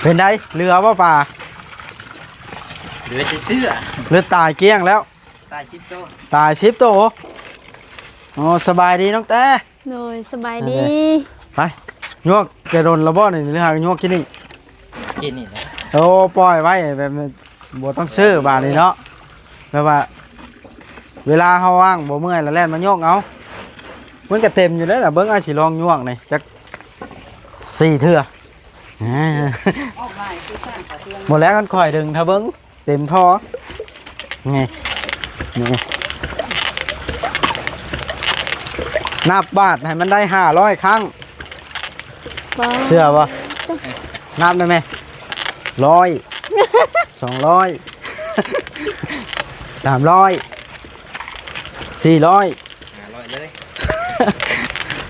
ເປັນໃດ ເຫຼືອບໍ່ປາ? ເຫຼືອແຕ່ເສື້ອ ເຫຼືອຕາຍກ້ຽງແລ້ວ ຕາຍສິບໂຕ ຕາຍສິບໂຕ. ອໍ ສະບາຍດີນ້ອງແຕ້. ໂດຍ ສະບາຍດີ. ໄປ ຍວກແຕ່ດົນລະບໍ່ນີ້ ຫຼືຫາກຍວກກິນນີ້? ກິນນີ້ແຫຼະ. ໂອ້ ປ່ອຍໄວ້ແບບນີ້ ບໍ່ຕ້ອງຊື້ບາດນີ້ເນາະ ແບບວ່າ ເວລາເຮົາວ່າງບໍ່ເມື່ອຍລະແລ່ນມາຍວກເອົາ. ມັນກະເຕັມຢູ່ເດ້ລະ ເບິ່ງ ອ້າຍຊິລອງຍວກນີ້ຈັກສີ່ເທື່ອ. ບໍ່ແລ້ວ ຄັນຂ້ອຍດຶງ ຖ້າເບິ່ງ ເຕັມທໍ່ ນີ້ ນີ້ ນັບບາດໃຫ້ມັນໄດ້ຫ້າຮ້ອຍຄັ້ງ. ເຊື່ອບໍ່? ນັບໄດ້ໄໝ? ຮ້ອຍ ສອງຮ້ອຍ ສາມຮ້ອຍ ສີ່ຮ້ອຍ ຫ້າຮ້ອຍເລີຍ.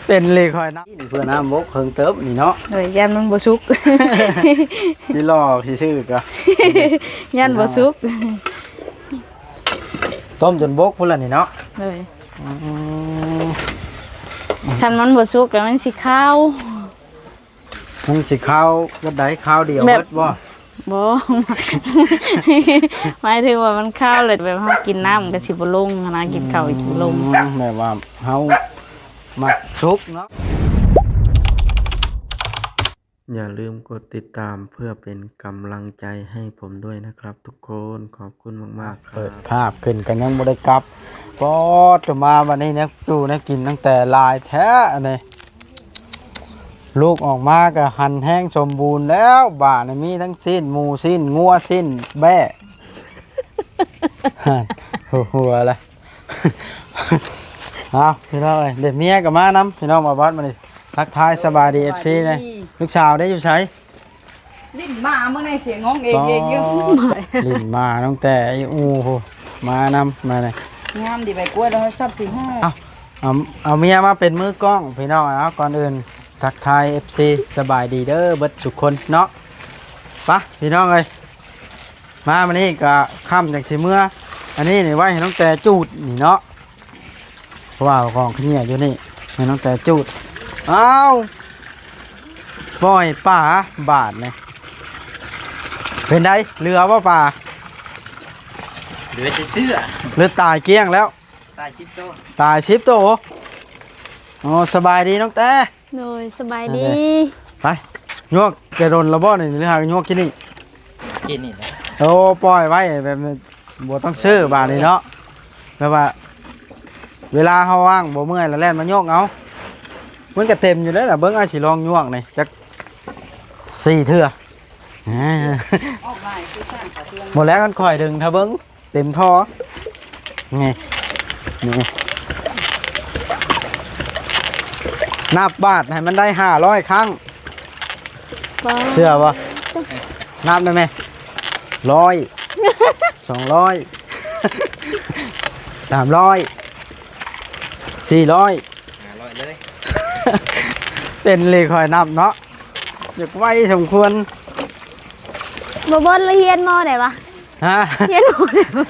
ເປັນເລີຍຂ້ອຍນຳ ເພື່ອນ້ຳບົກເພິ່ງເຕີມນີ້ເນາະ. ໂດຍ ຢ້ານມັນບໍ່ສຸກ ຊິລໍຊິຊື້ກະ ຢ້ານບໍ່ສຸກ. ຕົ້ມຈົນບົກພຸ້ນລະນີ້ເນາະ. ໂດຍ ອືມ ຄັນມັນບໍ່ສຸກແລ້ວມັນຊິຄາວ. ມັນຊິຄາວແບບໃດ? ຄາວດຽວ ແບບ ເບິດບໍ່? ບໍ່ ໝາຍເຖິງວ່າມັນຄາວແລ້ວ ແບບເຮົາກິນນ້ຳມັນກະຊິບໍ່ລົງຫັ້ນນະ ກິນເຂົ້າອີກບໍ່ລົງ. ອືມ ແບບວ່າເຮົາມັກສຸກເນາະ. ຢ່າລືມກົດຕິດຕາມເພື່ອເປັນກຳລັງໃຈໃຫ້ຜົມດ້ວຍນະຄັບທຸກຄົນ. ຂອບຄຸນມາກໆ ເປີດພາບຂຶ້ນກະຍັງບໍ່ໄດ້ກັບ. ປອດ ມາບັດນີ້ແນວຢູ່ແນວກິນຕັ້ງແຕ່ຫຼາຍແທ້ອັນນີ້. ລູກອອກມາກະຫັນແຮງສົມບູນແລ້ວ ບາດນີ້ມີທັງຊີ້ນໝູ ຊີ້ນງົວ ຊີ້ນແບ້ ຫັ້ນ ຫົວລະ. ເອົາ ພີ່ນ້ອງເອີຍ ເດ ເມຍກະມານຳ ພີ່ນ້ອງ ມາບັດມື້ນີ້ ທັກທາຍສະບາຍດີ ເອັຟຊີ ແດ່. ສະບາຍດີ ລູກສາວເດ ຢູ່ໃສ? ຫຼິ້ນໝາເບິ່ງໃນສຽງຮ້ອງເອງເອງຢູ່ ອໍ ຫຼິ້ນໝາຕັ້ງແຕ່ຢູ່ອູ້ພຸ້ນ ມານຳ ມາເລີຍ. ງາມດີໃບກ້ວຍ ໂທລະສັບຊິຫາ ເອົາ ເອົາ ເອົາເມຍມາເປັນມືກ້ອງ ພີ່ນ້ອງ. ເອົາ ກ່ອນອື່ນທັກທາຍ ເອັຟຊີ ສະບາຍດີເດີເບິດທຸກຄົນເນາະ. ປະ ພີ່ນ້ອງເອີຍ ມາມື້ນີ້ກະຄ່ຳຈັ່ງຊິເມືອ. ອັນນີ້ນີ້ໄວ້ໃຫ້ນ້ອງແຕ່ຈູດນີ້ເນາະ ເພາະວ່າເອົາຂອງຂະເໜຍຢູ່ນີ້ ໃຫ້ນ້ອງແຕ່ຈູດ. ອ້າວ ປ່ອຍປາບາດນີ້ ເປັນໃດ ເຫຼືອບໍ່ປາ? ເຫຼືອແຕ່ເສື້ອ ເຫຼືອຕາຍກ້ຽງແລ້ວ ຕາຍສິບໂຕ ຕາຍສິບໂຕ. ອໍ ສະບາຍດີນ້ອງແຕ່. ໂດຍ ສະບາຍດີ. ໄປ ຍວກແຕ່ດົນລະບໍ່ນີ້ ຫຼືຫາກຍວກກິນນີ້? ກິນນີ້ແຫຼະ. ໂອ້ ປ່ອຍໄວ້ແບບນີ້ ບໍ່ຕ້ອງຊື້ບາດນີ້ເນາະ ແບບວ່າ ເວລາເຮົາວ່າງບໍ່ເມື່ອຍລະແລ່ນມາຍວກເອົາ. ມັນກະເຕັມຢູ່ເດ້ລະ ເບິ່ງ ອ້າຍຊິລອງຍວກນີ້ຈັກສີ່ເທື່ອ. ບໍ່ແລ້ວ ຄັນຂ້ອຍດຶງ ຖ້າເບິ່ງ ເຕັມທໍ່ ນີ້ ນີ້ ນັບບາດໃຫ້ມັນໄດ້ຫ້າຮ້ອຍຄັ້ງ. ເຊື່ອບໍ່? ນັບໄດ້ໄໝ? ຮ້ອຍ ສອງຮ້ອຍ ສາມຮ້ອຍ ສີ່ຮ້ອຍ ຫ້າຮ້ອຍເລີຍ. ເປັນເລີຍ ຂ້ອຍນັບເນາະ ຢາກໄວສົມຄວນ. ບໍ່ບົນລະຮຽນມໍໃດວະ? ຮະ? ຮຽນມໍໃດວະ?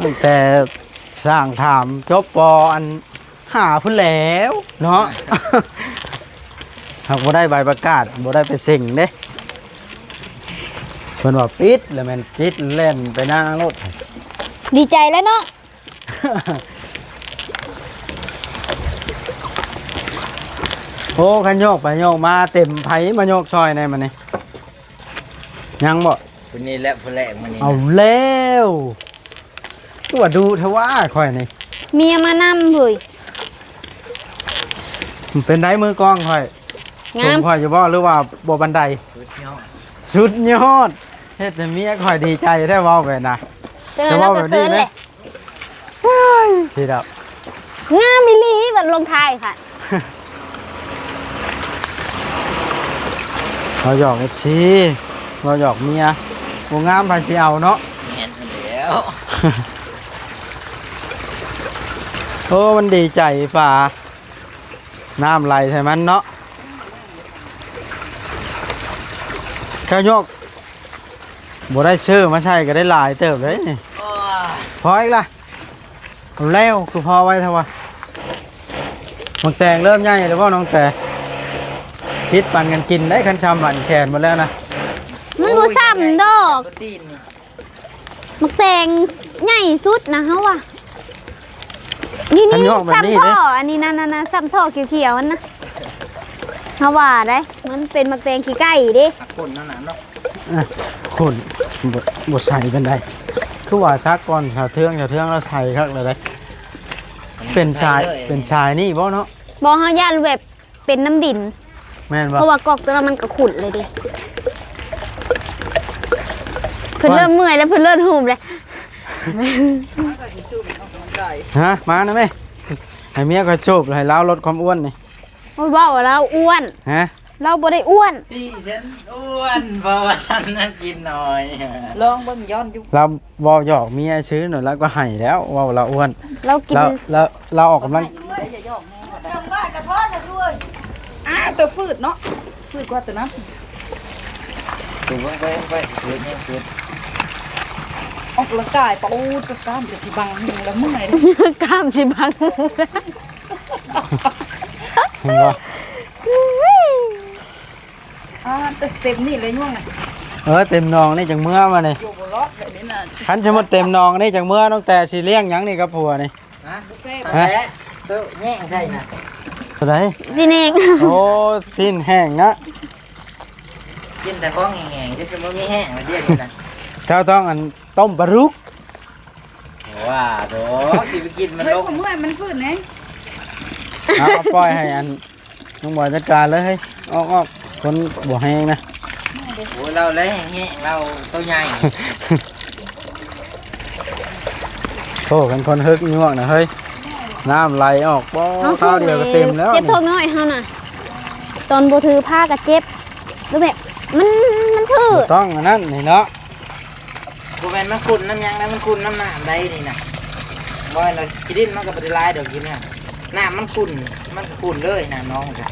ຕັ້ງແຕ່ຊ່າງຖາມ ຈົບ ປໍ ອັນຫ້າພຸ້ນແລ້ວເນາະ. ຫາກບໍ່ໄດ້ໃບປະກາດ ບໍ່ໄດ້ໄປເສັງເດ້. ເພິ່ນວ່າປິດ ລະແມ່ນປິດ ແລ່ນໄປນາໂລດ. ດີໃຈແລ້ວເນາະ. ໂອ້ ຄັນໂຍກໄປໂຍກມາເຕັມ ໃຜມາໂຍກຊ່ອຍແດ່ມື້ນີ້? ຍັງບໍ່? ຜູ້ນີ້ແຫຼະ ຜູ້ແລກມື້ນີ້. ເອົາແລ້ວ ຄືວ່າດຸແທ້ຫວາຂ້ອຍນີ້. ເມຍມານຳເຮີ້ຍ. ເປັນໃດ ມືກ້ອງຂ້ອຍ? ງາມ. ຊົມຂ້ອຍຢູ່ບໍ່ ຫຼືວ່າບໍ່ປານໃດ? ສຸດຍອດ ສຸດຍອດ. ເຮັດໃຫ້ເມຍຂ້ອຍດີໃຈແທ້ ເວົ້າແບບນະ. ຈັ່ງໃດລາວກະເຂີນແຫຼະ. ເວົ້າແບບນີ້ເດ້. ເຮີ້ຍ ທີ່ດອກ ງາມອີ່ຫຼີ ບັດລົງທ້າຍຫັ້ນ. ເວົ້າຫຍອກເອັຟຊີ ເວົ້າຫຍອກເມຍ ບໍ່ງາມໃຜຊິເອົາເນາະ. ແມ່ນຫັ້ນແຫຼ້ວ. ໂອ້ ມັນດີໃຈປາ ນ້ຳໄຫຼໃສ່ມັນເນາະ. ເຈົ້າໂຍກ ບໍ່ໄດ້ຊື້ມາໃສ່ກະໄດ້ຫຼາຍເຕີບເດ້ນີ້. ໂອ້ຍ ພໍອີກລະ. ເອົາແລ້ວ ຄືພໍໄວແທ້ວະ. ໝາກແຕງເລີ່ມໃຫຍ່ແລ້ວບໍ່ນ້ອງແຕ? ພິດປັນກັນກິນໄດ້ ຄັນຊຳບັນແຂນໝົດແລ້ວນະ. ມັນບໍ່ຊ້ຳດອກ ໂອ້ຍ ແຕ່ງໂປຣຕີນນີ້ ໝາກແຕງໃຫຍ່ສຸດນະ ເຮົາວ່າ ນີ້ ນີ້ ອັນນີ້ອອກແບບນີ້ ຊ້ຳທໍ່ ເດ້ ອັນນີ້ນະ ນັ້ນນະ ຊ້ຳທໍ່ຂຽວໆ ຫັ້ນນະ ເຮົາວ່າໄດ໋ ມັນເປັນໝາກແຕງຂີ້ໄກ່ເດ້ ອັກຄົນນັ້ນນະເນາະ ອ່ະ ຄົນ ບໍ່ ບໍ່ໃສ່ປານໃດ ຄືວ່າຊາກກ່ອນ ຊາວເທິງ ຊາວເທິງລາວໃສ່ຄັກແລ້ວເດ້ ເປັນຊາຍ ເປັນຊາຍນີ້ບໍ່ເນາະ ບໍ່ ເຮົາຢ້ານແບບ ເປັນນ້ຳດິນ ແມ່ນບໍ່? ເພາະວ່າກອກຕົວນັ້ນມັນກໍຂຸ້ນເລີຍເດ້ ເພິ່ນເລີ່ມເມື່ອຍແລ້ວ ເພິ່ນເລີ່ມຫູບແລ້ວ ຮະ ມານະແມ່ ໃຫ້ເມຍຂ້ອຍສູບ ໃຫ້ລາວລົດຄວາມອ້ວນນີ້ ໂອ້ຍ ເວົ້າວ່າລາວອ້ວນ ຮະ ລາວບໍ່ໄດ້ອ້ວນ ຕີສັນອ້ວນ ເພາະວ່າສັນນັ້ນກິນໜ້ອຍ ລອງເບິ່ງ ຍ້ອນຢູ່ ລາວເວົ້າຫຍອກເມຍຊື່ ແລ້ວກໍໃຫ້ແລ້ວ ເວົ້າລາວອ້ວນ ລາວກິນ ລາວ ລາວ ລາວອອກກຳລັງ ອ້າວ ຕົວຝືດເນາະ ຝືດກວ່າຕົວນັ້ນ ສູບເບິ່ງໄປ ໄປ ເຮັດແຮງຂຶ້ນ ອອກກຳລັງກາຍ ປະໂອດ ກ້າມຈະຊິບັງແຮງລະເມື່ອຍ ກ້າມຊິບັງ ເຫັນບໍ່? ອ່າ ເຕັມນີ້ເລີຍຍ່ວງນະ ເອີ ເຕັມໜອງນີ້ຈັ່ງເມືອມານີ້ ຢູ່ບໍ່ລອດແບບນີ້ນະ ຄັນສົມມຸດເຕັມໜອງນີ້ຈັ່ງເມືອ ນ້ອງແຕຊິລ້ຽງຫຍັງນີ້ກັບຜົວນີ້? ຮະ? ແມ່ນແຫຼະ ໂຕແຍງໃສ່ນະ ໂຕໃດ? ຊີ້ນແຫ້ງ ໂອ້ ຊີ້ນແຫ້ງນະ ກິນແຕ່ຂອງແຫ້ງໆ ຈະບໍ່ມີແຮງລະດຽວນີ້ນະ ເຈົ້າຕ້ອງອັນ ຕົ້ມປາດຸກ ວ່າໂດ ຊິໄປກິນມັນ ເຮີ້ຍ ລົງ ເມື່ອຍມັນຟືນແນງ ເອົາ ເອົາປ່ອຍໃຫ້ອັນ ນ້ອງບອຍຈັດການເລີຍ ເຮີ້ຍ ອອກໆ ຄົນບໍ່ແຮງນະ ໂອ້ຍ ລາວແລ້ວແຮງໆ ລາວໂຕໃຫຍ່ ໂອ້ ເປັນຄົນເຮີກຍວກນະເຮີ້ຍ ນ້ຳໄຫຼອອກ ປ້ອ ເຮົາສູບ ຄາວດຽວກໍເຕັມແລ້ວ ເຈັບທ້ອງນ້ອຍເຮົານະ ຕອນບໍ່ຖືພາກໍເຈັບ ຫຼືແບບ ມັນ ມັນຖື ບໍ່ຕ້ອງອັນນັ້ນນີ້ເນາະ ບໍ່ແມ່ນມັນຂຸ້ນນຳຫຍັງນະ ມັນຂຸ້ນນຳນ້ຳໃດນີ້ນະ ບໍ່ແມ່ນດອກ ຂີ້ດິນມັນກໍບໍ່ໄດ້ຫຼາຍດອກ ກິນນະ ນ້ຳມັນຂຸ້ນ ມັນຂຸ້ນເລີຍ ນ້ຳໜອງກະ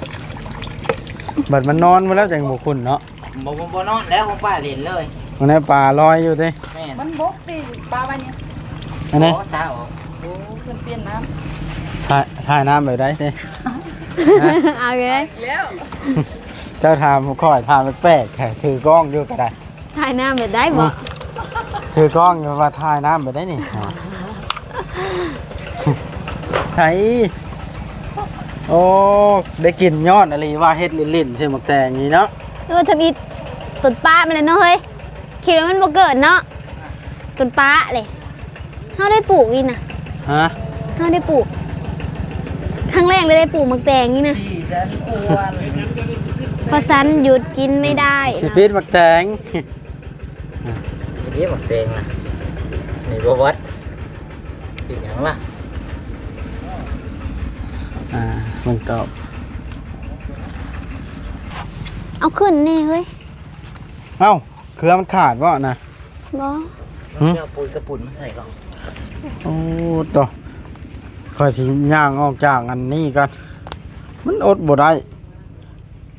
ບັດມັນນອນໝົດແລ້ວຈັ່ງບໍ່ຂຸ້ນເນາະ ບໍ່ ບໍ່ ບໍ່ນອນແລ້ວ ຂອງປ້າຫຼິ້ນເລີຍ ອັນນັ້ນປາລອຍຢູ່ຕິ ແມ່ນ ມັນບົກຕິ ປາວ່ານີ້ ອັນນີ້ ໂອ້ ສາອອກ ໂອ້ ເພິ່ນປ່ຽນນ້ຳ ຖ່າຍ ຖ່າຍນ້ຳແບບໃດຕິ ເອົາເລີຍ ແລ້ວ ເຈົ້າຖາມຂ້ອຍ ຖາມແປກໆ ຖືກ້ອງຢູ່ກໍໄດ້ ຖ່າຍນ້ຳແບບໃດບໍ? ອືມ ຖືກ້ອງຢູ່ວ່າຖ່າຍນ້ຳແບບໃດນີ້? ໄທ ໂອ້ ໄດ້ກິນຍອດອີ່ຫຼີວ່າ ເຮັດຫຼິ້ນໆ ຊື່ໝາກແຕງນີ້ເນາະ. ເອີ ທຳອິດຕົ້ນປາແມ່ນແຫຼະເນາະເຮີ້ຍ ຄິດວ່າມັນບໍ່ເກີດເນາະ ຕົ້ນປາເລີຍ. ເຮົາໄດ້ປູກອີກນະ. ຮະ? ເຮົາໄດ້ປູກ ຄັ້ງແລກເລີຍໄດ້ປູກໝາກແຕງນີ້ນະ. ພະສັນຢຸດກິນໄມ່ໄດ້ ຊິປິດໝາກແຕງ. ນີ້ໝາກແຕງນະ ນີ້ບໍ່ເບິດ ກິນຫຍັງລະ? ອ່າ ມັນກໍ ເອົາຂຶ້ນແດ່ເຮີ້ຍ. ເອົ້າ ເຄືອມັນຂາດບໍ່ນະ? ບໍ່. ຫຶ? ເອົາປຸຍກະປຸນມາໃສ່ກ່ອນ. ໂອ້ ໂຕ ຂ້ອຍຊິຍ່າງອອກຈາກອັນນີ້ກ່ອນ ມັນອົດບໍ່ໄດ້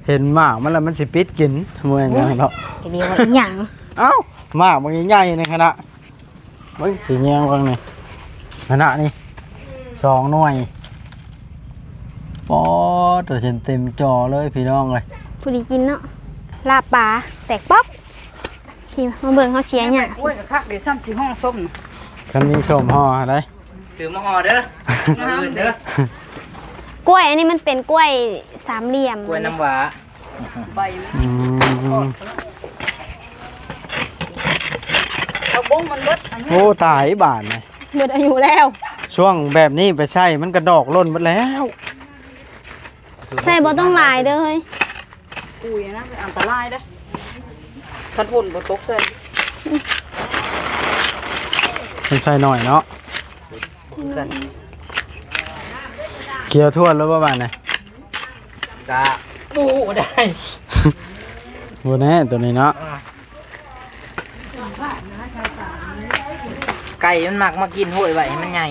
ເຫັນໝາກມັນແລ້ວມັນຊິປິດກິນ ບໍ່ແມ່ນຫຍັງດອກ. ໂອ້ຍ ຈະເອີ້ນວ່າອີຫຍັງ? ເອົ້າ ໝາກບັກໃຫຍ່ໆ ໃນຂະນະ ເບິ່ງສີແຍງເບິ່ງນີ້ ຂະນະນີ້ ສອງໜ່ວຍ. ປອດ ໂຕເຕັມໆຈໍເລີຍພີ່ນ້ອງເອີຍ ພໍດີກິນເນາະ ລາບປາແຕກປອກ. ພີ່ ມາເບິ່ງເຮົາເສຍຫຍັງ. ກ້ວຍກໍຄັກເດ້ ຊ້ຳຊິຫໍ່ສົ້ມ. ຄັນມີສົ້ມຫໍ່ໃຫ້ໄດ໋ ຊື້ມາຫໍ່ເດີ ມື້ອື່ນເດີ. ກ້ວຍອັນນີ້ມັນເປັນກ້ວຍສາມຫຼ່ຽມ ກ້ວຍນ້ຳຫວາ ໃບມັນ ອືມ ຜັກບົ້ງມັນເບິດອາຍຸ. ໂອ້ ຕາຍບາດນີ້ ເບິດອາຍຸແລ້ວ. ຊ່ວງແບບນີ້ໄປໃສ່ມັນກະດອກຫຼົ່ນເບິດແລ້ວ. ໃສ່ບໍ່ຕ້ອງຫຼາຍເດີເຮີ້ຍ. ປຸຍນະ ອັນຕະລາຍເດ້ ຄັນຝົນບໍ່ຕົກໃສ່ ມັນໃສ່ໜ້ອຍເນາະ. ຄືກັນ ຂຽວຖ້ວນແລ້ວບໍ່ບາດນີ້? ກະ ໂອ້ ໄດ້ ບໍ່ແນ່ໂຕນີ້ເນາະ. ໄກ່ມັນມັກມາກິນຫ້ວຍໄວ້ໃຫ້ມັນໃຫຍ່.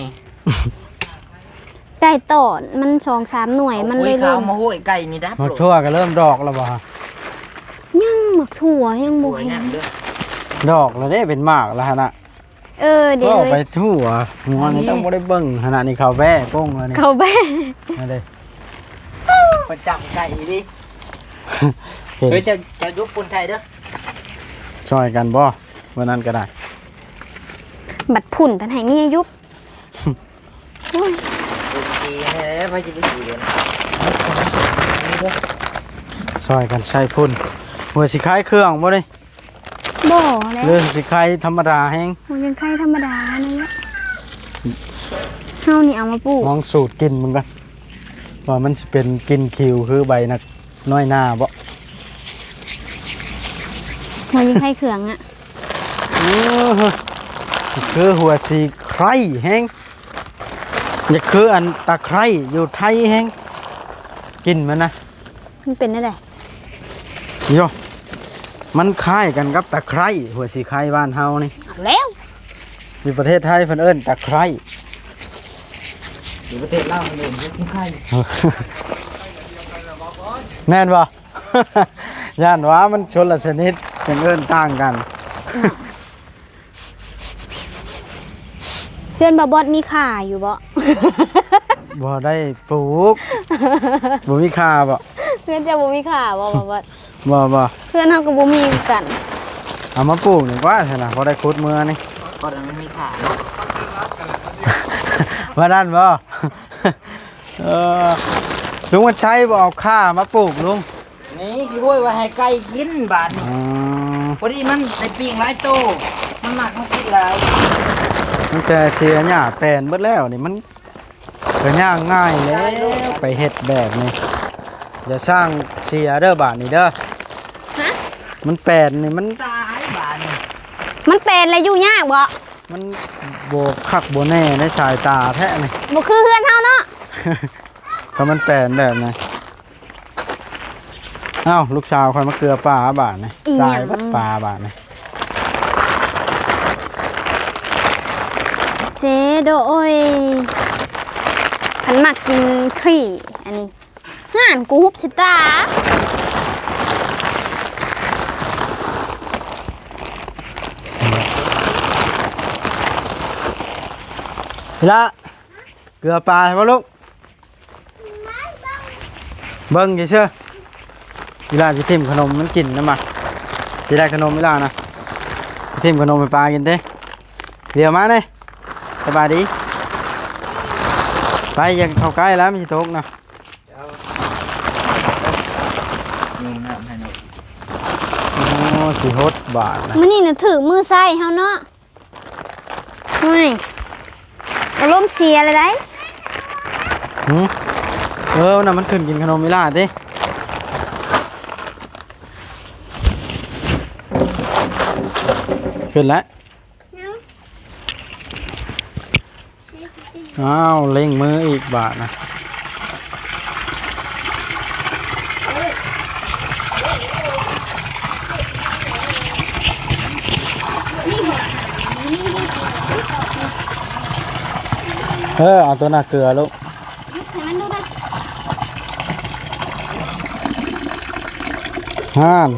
ໄກ່ຕອນມັນສອງສາມໜ່ວຍ ມັນເລີຍລົ້ມ. ມາຫ້ວຍໄກ່ນີ້ດັບ. ໝາກຖົ່ວກໍເລີ່ມດອກແລ້ວບໍ່? ຍັງ ໝາກຖົ່ວຍັງບໍ່ເຫັນດອກເລີຍເດ້ ເປັນໝາກແລ້ວຫັ້ນນະ. ເອີ ເດ້ ເວົ້າໄປທົ່ວ ຫົວນີ້ຕ້ອງບໍ່ໄດ້ເບິ່ງ ຂະນະນີ້ເຂົ້າແບ້ໂປ້ງແລ້ວນີ້ ເຂົ້າແບ້ ນັ້ນເດ້ ປະຈຳໄກ່ອີ່ຫຼີ. ເຫັນ ເຮີ້ຍ ເຈົ້າ ເຈົ້າດຸກປູນໄທເດີ. ຊ່ອຍກັນບໍ່? ມື້ນັ້ນກໍໄດ້ ບັດພຸ້ນເພິ່ນໃຫ້ເມຍຢູ່. ໂອ້ຍ ເປັນເກແທ້ ໃຜຊິໄປຢູ່ເດ້. ຊ່ອຍກັນໃສ່ພຸ້ນ. ຫົວຊິຂາຍເຄື່ອງບໍ່ນີ້? ບໍ່ແຫຼະ ຫຼືຊິຂາຍທຳມະດາແຮງ? ຫົວຍັງຂາຍທຳມະດານັ້ນແຫຼະ. ເຮົານີ້ເອົາມາປູກ ລອງສູດກິ່ນເບິ່ງກ່ອນ ວ່າມັນຊິເປັນກິ່ນຂິວຄືໃບໜາ ນ້ອຍໜ້າບໍ່? ຫົວຍິງໄຄເຄື່ອງອະ. ເອີ ຄືຫົວສີໄຄແຮງ ຢາກຄືອັນຕາໄຄຢູ່ໄທແຮງ ກິ່ນມັນນະ. ມັນເປັນແນວໃດ? ໂຢ ມັນຄ້າຍກັນກັບຕາໄຄ ຫົວສີໄຄບ້ານເຮົານີ້. ເອົາແລ້ວ ຢູ່ປະເທດໄທເພິ່ນເອີ້ນຕາໄຄ. ຢູ່ປະເທດລາວເພິ່ນເອີ້ນຫົວສີໄຄ ແມ່ນບໍ່? ຢ້ານວ່າມັນຊົນລະຊະນິດ ຈຶ່ງເອີ້ນຕ່າງກັນ. ເຮືອນບ່າວບອດມີຂ່າຢູ່ບໍ່? ບໍ່ໄດ້ປູກ. ບໍ່ມີຂ່າບໍ່? ເຮືອນເຈົ້າບໍ່ມີຂ່າບໍ່ ບ່າວບອດ? ບໍ່ ບໍ່ ເຮືອນເຮົາກໍບໍ່ມີຄືກັນ. ເອົາມາປູກດີກວ່າຊັ້ນນະ ພໍໄດ້ຂຸດເມືອນີ້. ບໍ່ໄດ້ ມັນມີຂ່າເນາະ ວ່ານັ້ນບໍ່? ເອີ ລຸງວັນໄຊບໍ່ເອົາຂ່າມາປູກລຸງ? ນີ້ຊິຫ້ວຍໄວ້ໃຫ້ໄກ່ກິນບາດນີ້. ອໍ ພໍດີມັນໄດ້ປີ້ງຫຼາຍໂຕ ມັນມັກມາກິນຫຼາຍ. ມັນຈະເສຍຫຍ້າແປນເບິດແລ້ວນີ້ ມັນກໍຍ່າງງ່າຍແລ້ວ ໄປເຮັດແບບນີ້. ຢ່າສ້າງເສຍເດີບາດນີ້ເດີ. ຮະ? ມັນແປນນີ້ມັນ ຕາຍບາດນີ້ ມັນແປນແລ້ວຢູ່ຍາກບໍ່? ມັນບໍ່ຄັກບໍ່ແນ່ໃນສາຍຕາແທ້ນີ້ ບໍ່ຄືເຮືອນເຮົາເນາະ. ຖ້າມັນແປນແບບນັ້ນ ອ້າວ ລູກສາວຂ້ອຍມາເກືອປາບາດນີ້ ອີຫຍັງ? ຕາຍເບິດປາບາດນີ້. ເຊໂດ ໂອ້ຍ ຄັນມັກກິນຂີ້ ອັນນີ້ ງານກູຫຸບຊິຕາ. ເວລາ ເກືອປາໃຫ້ບໍ່ລູກ? ເບິ່ງຊື່ໆ ອີຫຼ້າຊິຖິ້ມຂະໜົມມັນກິນນຳມາ. ຊິໄດ້ຂະໜົມອີຫຼ້ານະ ຊິຖິ້ມຂະໜົມໃຫ້ປາກິນຕິ. ດຽວມາເດ້ ສະບາຍດີ. ໄປ ຢ່າເຂົ້າໃກ້ແລ້ວ ມັນຊິຕົກນະ. ໂອ້ ຊິຫົດບາດນະ. ມື້ນີ້ນະຖືກມື້ໃຊ້ເຮົາເນາະ. ໂອ້ຍ ອາລົມເສຍແລ້ວໃດ໋. ຫື? ເອີ ນະ ມັນຂຶ້ນກິນຂະໜົມອີຫຼ້າຕິ. ຂຶ້ນແລ້ວ. ອ້າວ ເລັ່ງມືອີກບາດນະ. ເອີ ເອົາຕົວໜ້າເກືອລູກ. ຫັ້ນ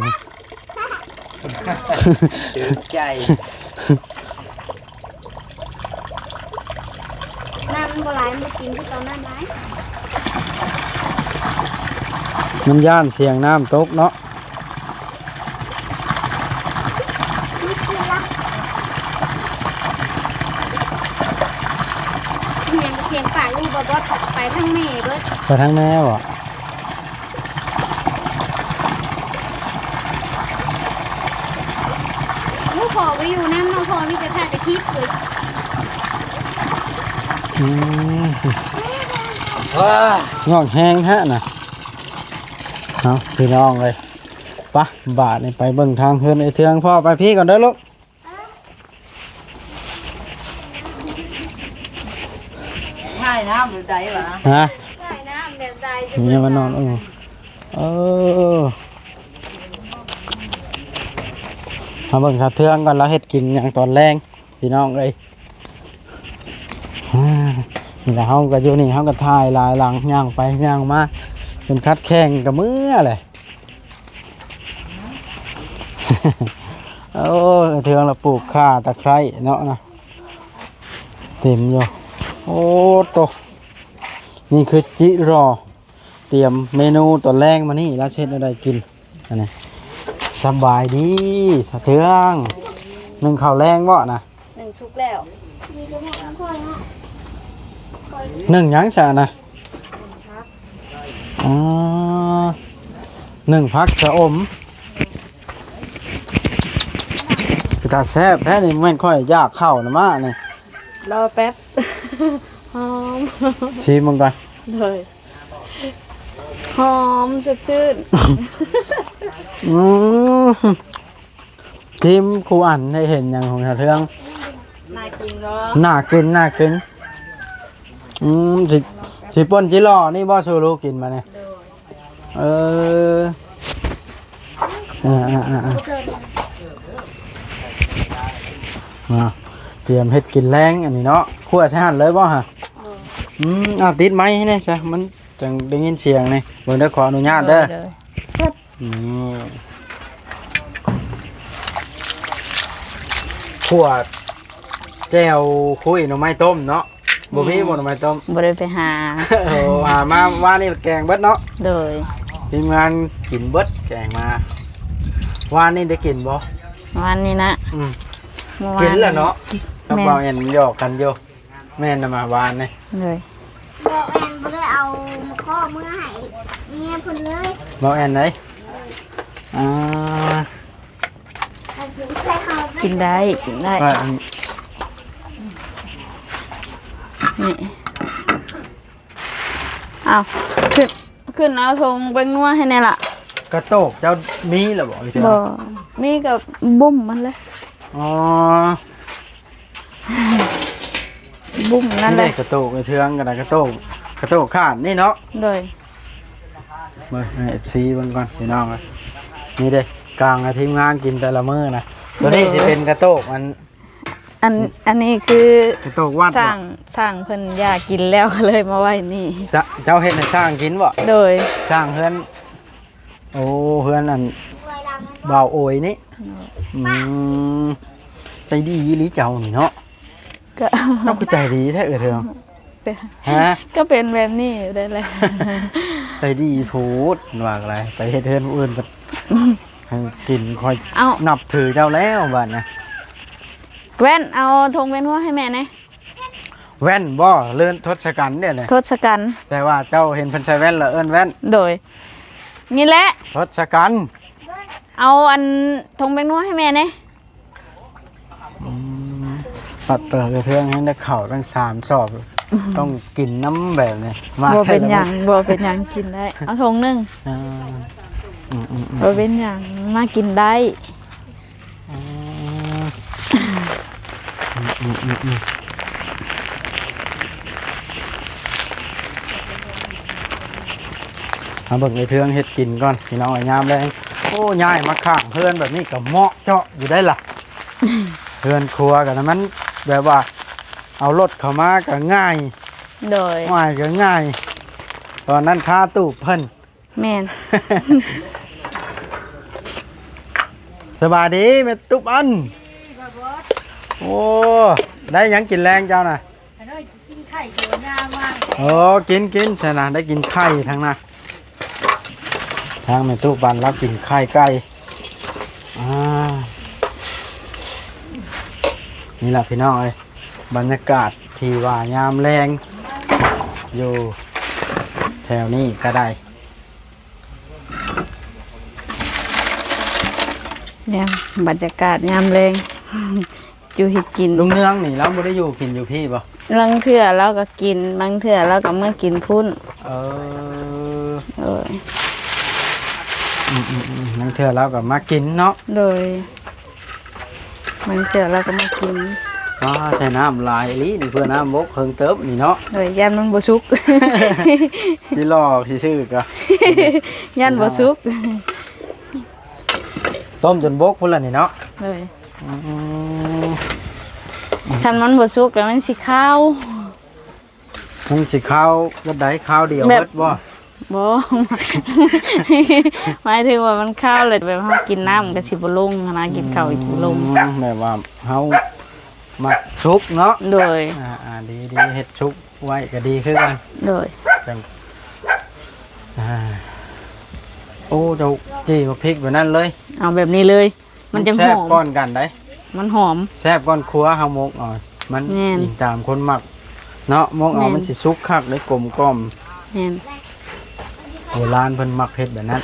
ຖືກໃຈ. ນ້ຳມັນບໍ່ຫຼາຍ ມັນບໍ່ກິນຄືຕອນນັ້ນຫຼາຍ. ມັນຢ້ານສຽງນ້ຳຕົກເນາະ. ອີຫຍັງສຽງປາກລູກບໍ່ ບໍ່ໄປທາງແມ່ເບິດ. ໄປທາງແມ່ບໍ່? ໂອ້ ພໍ່ບໍ່ໄດ້ຢູ່ນຳເນາະ ພໍ່ມີແຕ່ຖ່າຍແຕ່ຄລິບເລີຍ. ອືມ ວ້າ ງອກແຮງແທ້ນະ. ເອົາ ພີ່ນ້ອງເອີຍ ປະ ບາດນີ້ໄປເບິ່ງທາງເຮືອນໄອ້ເທືອງ. ພໍ່ໄປພີ້ກ່ອນເດີລູກ. ຖ່າຍນ້ຳແບບໃດຫວາ? ຮະ? ຖ່າຍນ້ຳແບບໃດ? ມີມານອນ ເອີ ເອີ ມາເບິ່ງສາວເທືອງກ່ອນ ລາວເຮັດກິນຫຍັງຕອນແລງ ພີ່ນ້ອງເອີຍ. ນີ້ແຫຼະ ເຮົາກໍຢູ່ນີ້ ເຮົາກໍຖ່າຍຫຼາຍຫຼັງ ຍ່າງໄປຍ່າງມາ ຈົນຄັດແຂ້ງກໍເມື່ອແຫຼະ. ໂອ້ ເທືອງລະປູກຂ່າຕະໄຄເນາະນະ ເຕັມຢູ່. ໂອ້ໂຕ ນີ້ຄືຈິລໍ ຕຽມເມນູຕອນແລງມານີ້ ລາວຊິເຮັດແນວໃດກິນ. ອັນນີ້ ຊ ສະບາຍດີສາວເທືອງ ໜຶ້ງເຂົ້າແລງບໍ່ນະ? ໜຶ້ງສຸກແລ້ວ. ໜຶ້ງຫຍັງຊະນະ? ອໍ ໜຶ້ງຜັກຊະອົມ. ເປັນຕາແຊບແທ້ນີ້. ແມ່ນຂ້ອຍຢາກເຂົ້ານະມານີ້. ລໍແປັບ. ຫອມ. ຊີມເບິ່ງກ່ອນ. ໂດຍ. ຫອມ ສົດຊື່ນ. ອືມ ທີມຄູອັນໄດ້ເຫັນຫຍັງຂອງສາວເທືອງ? ໜ້າກິນບໍ່? ໜ້າກິນ ໜ້າກິນ. ອືມ ຊິ ຊິປົ່ນຈິຫຼໍ່ນີ້ບໍ່ ສູ່ລູກກິນມານີ້? ໂດຍ. ເອີ ອ່າໆໆ ມາ ຕຽມເຮັດກິນແລງອັນນີ້ເນາະ. ຂົ້ວໃສ່ຫັ້ນເລີຍບໍ່ຫະ? ໂດຍ. ອືມ ເອົາຕິດໄມໃຫ້ແດ່ຊະ ມັນຈັ່ງໄດ້ຍິນສຽງນີ້. ເບິ່ງເດີ ຂໍອະນຸຍາດເດີ. ໂດຍ ໂດຍ. ນີ້ ຂົ້ວແຈ່ວຄຸຍໜໍ່ໄມ້ຕົ້ມເນາະ. ບໍ່ມີ ແມ່ນ ບໍ່ ໜໍ່ໄມ້ຕົ້ມ? ບໍ່ໄດ້ໄປຫາ. ໂອ້ ຫາມາວານນີ້ແກງເບິດເນາະ. ໂດຍ. ທີມງານກິນເບິດແກງມາ. ວານນີ້ໄດ້ກິນບໍ່? ວານນີ້ນະ? ອືມ ເມື່ອວານ ກິນແລ້ວເນາະ. ກັບ ແມ່ນ ເບົາແອນຫຍອກກັນຢູ່. ແມ່ນນະ ມາວານນີ້. ໂດຍ. ເບົາແອນບໍ່ໄດ້ເອົາໝາກເຄາະເມືອໃຫ້ເມຍເພິ່ນເລີຍ. ເບົາແອນໃດ? ອ່າ ກິນໄດ້ ກິນໄດ້. ວ່າອັນ ນີ້ ອ້າວ ຂຶ້ນ ຂຶ້ນເອົາຖົງແປ້ງນົວໃຫ້ແດ່ລະ. ກະໂຕກເຈົ້າມີແລ້ວບໍ່? ບໍ່ ມີກະບຸ້ມມັນແຫຼະ. ອໍ ບຸ້ມນັ້ນແຫຼະ. ນີ້ເດ້ ກະໂຕກໄອ້ເທືອງກໍໄດ້ ກະໂຕກ ກະໂຕກຂາດນີ້ເນາະ. ໂດຍ. ເບິ່ງໃຫ້ເອັຟຊີເບິ່ງກ່ອນພີ່ນ້ອງເອີຍ. ນີ້ເດ້ ກາງໃຫ້ທີມງານກິນແຕ່ລະມື້ນະ. ໂຕນີ້ ໂດຍ ຊິເປັນກະໂຕກອັນ ອັນ ອັນນີ້ຄື ກະໂຕກວັດ ຊ່າງ ບໍ່? ຊ່າງເພິ່ນຢາກກິນແລ້ວ ກໍເລີຍມາໄວ້ນີ້. ຊະ ເຈົ້າເຮັດໃຫ້ຊ່າງກິນບໍ່? ໂດຍ. ຊ່າງເຮືອນ ໂອ້ ເຮືອນອັນບ່າວໂອຍນີ້. ໂດຍ. ອືມ ໃຈດີອີ່ຫຼີເຈົ້ານີ້ເນາະ. ກະ ເຈົ້າຄືໃຈດີແທ້ເອີຍເທີ. ຮະ? ກະເປັນແບບນີ້ໄດ້ແຫຼະ. ໃຈດີໂພດວ່າກະໄດ້ ໄປເຮັດເຮືອນຜູ້ອື່ນ ໃຫ້ກິນ ຂ້ອຍ ເອົ້າ ນັບຖືເຈົ້າແລ້ວບາດນະ. ແວ່ນ ເອົາຖົງແວ່ນຫົວໃຫ້ແມ່ແດ່. ແວ່ນບໍ່ ຫຼືທົດສະກັນເດ້ນະ? ທົດສະກັນ. ແຕ່ວ່າເຈົ້າເຫັນເພິ່ນໃສ່ແວ່ນລະເອີ້ນແວ່ນ. ໂດຍ. ນີ້ແຫຼະ ທົດສະກັນ. ເອົາອັນຖົງແປ້ງນົວໃຫ້ແມ່ແດ່. ອືມ ປັດເຕີເທື່ອງໃຫ້ໄດ້ເຂົ້າຕັ້ງສາມສອບ ຕ້ອງກິນນຳແບບນີ້. ມາ ບໍ່ເປັນຫຍັງ ບໍ່ເປັນຫຍັງ ກິນໄດ້. ເອົາຖົງໜຶ່ງ. ອ່າ ອືມໆໆ ບໍ່ເປັນຫຍັງ ມາກິນໄດ້. ອໍ ອືມໆໆ ມາເບິ່ງໄອ້ເທືອງເຮັດກິນກ່ອນພີ່ນ້ອງເອີຍ ຍາມແລງ. ໂອ້ ຍ້າຍມາຂ້າງເຮືອນແບບນີ້ກໍເໝາະເຈາະຢູ່ໄດ໋ລະ. ເຮືອນຄົວກໍມັນແບບວ່າເອົາລົດເຂົ້າມາກໍງ່າຍ. ໂດຍ. ຫວາຍກໍງ່າຍ. ຕອນນັ້ນຄາຕູບເພິ່ນ. ແມ່ນ. ສະບາຍດີແມ່ຕຸບອັນ. ໂອ້ ໄດ້ຫຍັງກິນແລງເຈົ້ານະ? ໂອ້ ກິນ ກິນຊັ້ນນະ ໄດ້ກິນໄຂ່ທັງນະ. ທາງແມ່ຕູ້ປັນລາວກິນໄຂ່ໄກ່. ອ່າ ນີ້ລະພີ່ນ້ອງເອີຍ ບັນຍາກາດທີ່ວ່າຍາມແລງຢູ່ແຖວນີ້ກໍໄດ້. ແນວບັນຍາກາດຍາມແລງ ຢູ່ເຮັດກິນ. ລຸງເຮືອງນີ້ລາວບໍ່ໄດ້ຢູ່ກິນຢູ່ພີ້ບໍ່? ລາງເທື່ອລາວກໍກິນ ບາງເທື່ອລາວກໍເມືອກິນພຸ້ນ. ເອີ ໂດຍ. ອືມໆໆ ລາງເທື່ອລາວກໍມາກິນເນາະ. ໂດຍ. ບາງເທື່ອລາວກໍມາກິນ. ວ້າ ໃສ່ນ້ຳຫຼາຍອີ່ຫຼີນີ້ ເພື່ອນ້ຳບົກເຄິ່ງເຕີບນີ້ເນາະ. ໂດຍ. ຢ້ານມັນບໍ່ສຸກ ຊິຫຼອກຊິຊື່ກໍ ຢ້ານບໍ່ສຸກ. ຕົ້ມຈົນບົກພຸ້ນລະນີ້ເນາະ. ໂດຍ. ອືມ ຄັນມັນບໍ່ສຸກແລ້ວມັນຊິຄາວ. ມັນຊິຄາວແບບໃດ? ຄາວດຽວ ແບບ ເບິດບໍ່? ບໍ່ ໝາຍເຖິງວ່າມັນຄາວແລ້ວ ແບບເຮົາກິນນ້ຳມັນກໍຊິບໍ່ລົງຫັ້ນນະ ກິນເຂົ້າອີກບໍ່ລົງ. ອືມ ແບບວ່າເຮົາມັກສຸກເນາະ. ໂດຍ. ອ່າໆ ດີໆ ເຮັດສຸກໄວ້ກໍດີຄືກັນ. ໂດຍ. ຈັ່ງ ອ່າ ໂອ້ ເຈົ້າຈີ່ໝາກພິກແບບນັ້ນເລີຍ ເອົາແບບນີ້ເລີຍ ມັນຈັ່ງຫອມ ແຊບກ່ອນກັນໄດ໋ ມັນຫອມ ແຊບກ່ອນຄົວເຮົາໝົກເອົາ ມັນ ແມ່ນ ອີງຕາມຄົນມັກເນາະ ໝົກເອົາ ແມ່ນ ມັນຊິສຸກຄັກເດ້ ກົມກ່ອມ ແມ່ນ ໂບລານເພິ່ນມັກເຮັດແບບນັ້ນ.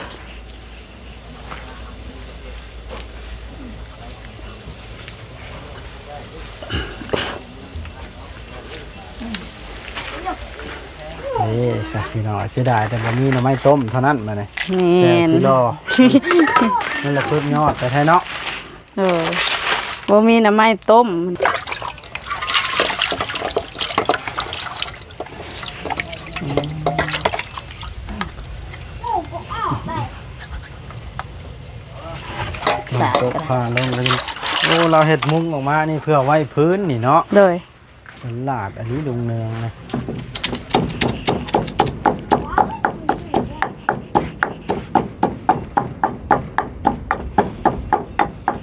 ເອີ ຊະ ພີ່ນ້ອງ ເສຍດາຍແຕ່ບໍ່ມີໜໍ່ໄມ້ຕົ້ມເທົ່ານັ້ນ ບາດນີ້ ແມ່ນ ແຈ່ວຈີ່ລໍ່ ມັນລະສຸດຍອດແທ້ໆເນາະ ເອີ ບໍ່ມີໜໍ່ໄມ້ຕົ້ມ ຕົກຜ້າລົງ ໂອ້ ລາວເຮັດມຸ້ງອອກມານີ້ເພື່ອໄວ້ພື້ນນີ້ເນາະ ໂດຍ ເປັນຫຼາດອັນນີ້ລຸງເນືອງນະ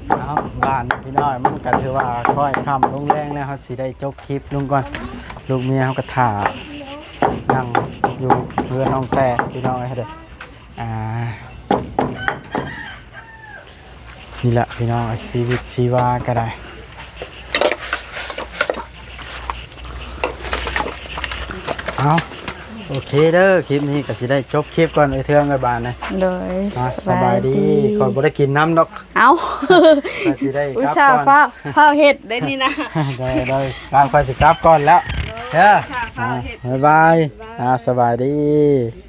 ເອົາ ບ້ານພີ່ນ້ອງ ມັນກໍຖືວ່າຄ່ອຍຄ່ຳລົງແລງແລ້ວ ເຮົາຊິໄດ້ຈົບຄລິບລົງກ່ອນ ລູກເມຍເຮົາກໍຖ້າ ນັ່ງຢູ່ເຮືອນນ້ອງແຕ້ພີ່ນ້ອງເອີຍເດີ ອ່າ ນີ້ລະພີ່ນ້ອງ ຊີວິດຊີວາກໍໄດ້ ເອົາ ໂອເຄເດີ ຄລິບນີ້ກໍຊິໄດ້ຈົບຄລິບກ່ອນ ເອີຍ ເທື່ອງເອີຍ ບາດນີ້ ໂດຍ ອ່າ ສະບາຍດີ ສະບາຍດີ ຂ້ອຍບໍ່ໄດ້ກິນນຳດອກ ເອົ້າ ຂ້ອຍຊິໄດ້ ອຸດສ່າ ກັບກ່ອນ ຟ້າວ ຟ້າວເຮັດໄດ໋ນີ້ນະ ໂດຍ ໂດຍ ຕາມຂ້ອຍຊິກັບກ່ອນແລ້ວ ເດີ ອຸດສ່າ ຟ້າວເຮັດ ອ່າ ບາຍບາຍ ບາຍບາຍ ອ່າ ສະບາຍດີ.